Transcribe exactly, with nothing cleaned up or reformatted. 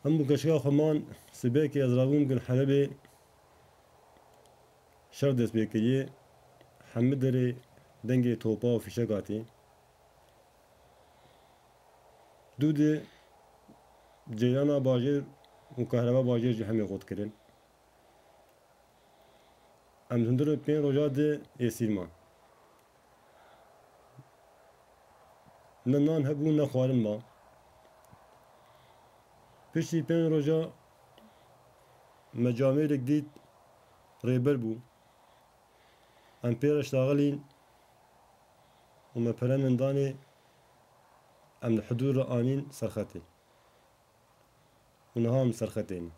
Em bû keşika xwe man, sibekê ez rabûm gil Helebê şer dest pê kiriye. Hemî derê dengê topa û fîşek hatî. Dû di ceyrana bajêr û kahreba bajêr jî hemê qut kirin. Em hundir û pênc roja di êsîr man. Ne nan hebû, ne xwarin ma. Piştî pênc roja me camêrek dît, rêber bû. Em pê re ştaxilîn û me perenin danê, em li hidûr re anîn serxetê. Û niha em serxetê ne.